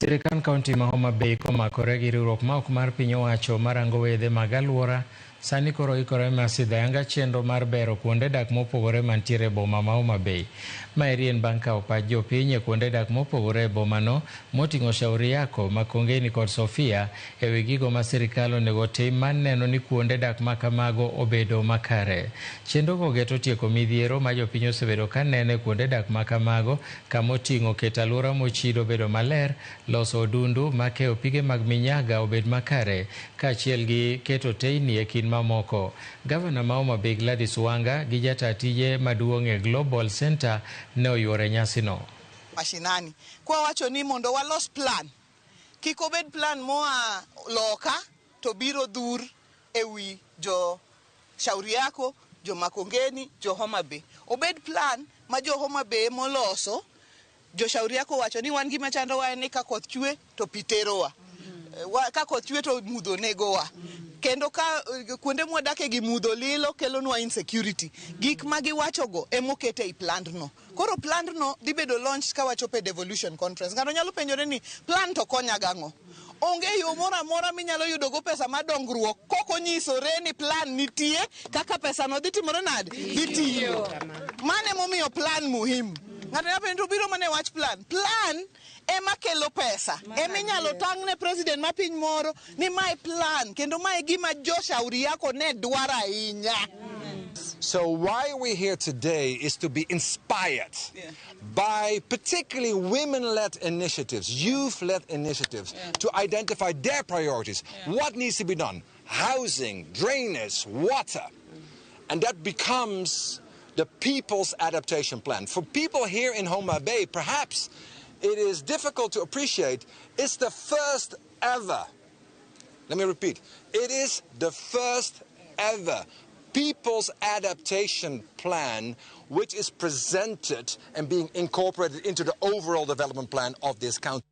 Sirkand kaunti ma Homa Bay komakore gi riwruok ma ok mar piny owacho marango wedhe mag aluora sani koro ikore mar sidho ayanga chenro mar bero kuonde dak mopogore mantiere e boma ma Homa Bay. Maeri en bang' kawo pach jopiny e kuonde dak mopogore e bomano moting'o Shauri Yako, Makongeni kod Sofia e wi gigo ma sirkal onego otim mar neno ni kuonde dak ma kamago obedo makare. Chenrogo geto tieko midhiero ma jopiny osebedo ka neno e kuonde dak ma kamago kama oting'o keto alwora mochido bedo maler, loso odundu makeyo pige mag minyaga obed makare, kaachiel gi keto teyni e kind mamoko. Gavana ma Homa Bay Gladys Wanga gi jata tije maduong' e Global Centre ne oyuoro e nyasino. Mashinani kwawacho ni mondo walos plan kik obed plan moa loka to biro dhur e wi jo Shauri Yako, jo Makongeni, jo Homa Bay. Obed plan ma jo Homa Bay moloso. Jo Shauri Yako wacho ni wan gima chandowa en ni ka koth chwe to pi terowa. Ka koth chwe to mudho negowa. Kendo ka kuonde mwadake gi mudho lilo kelonwa insecurity. Gik ma giwachogo emoket ei pland no. Koro pland no dhi bedo launched ka wachopo e devolution conference. Ng'ato nyalo penjore ni plan to konya gang'o? Onge yo moro amora minyalo yudogo pesa mar dongruok kok onyisore ni plan nitie kaka pesa no dhi timore nade? Dhi tiyo. Mano emomiyo plan muhimu. Ng'ato nyalo penjo to biro mana e wach plan. Plan ema kelo pesa. Eminyalo tang' ne president ma piny moro ni mae plan kendo mae gima jo Shauri Yako ne dwaro ahinya. So why we're here today is to be inspired by particularly women-led initiatives, youth-led initiatives, to identify their priorities. What needs to be done? Housing, drainage, water. And that becomes the People's Adaptation Plan. For people here in Homa Bay, perhaps it is difficult to appreciate, it's the first ever, let me repeat, it is the first ever People's Adaptation Plan, which is presented and being incorporated into the overall development plan of this county.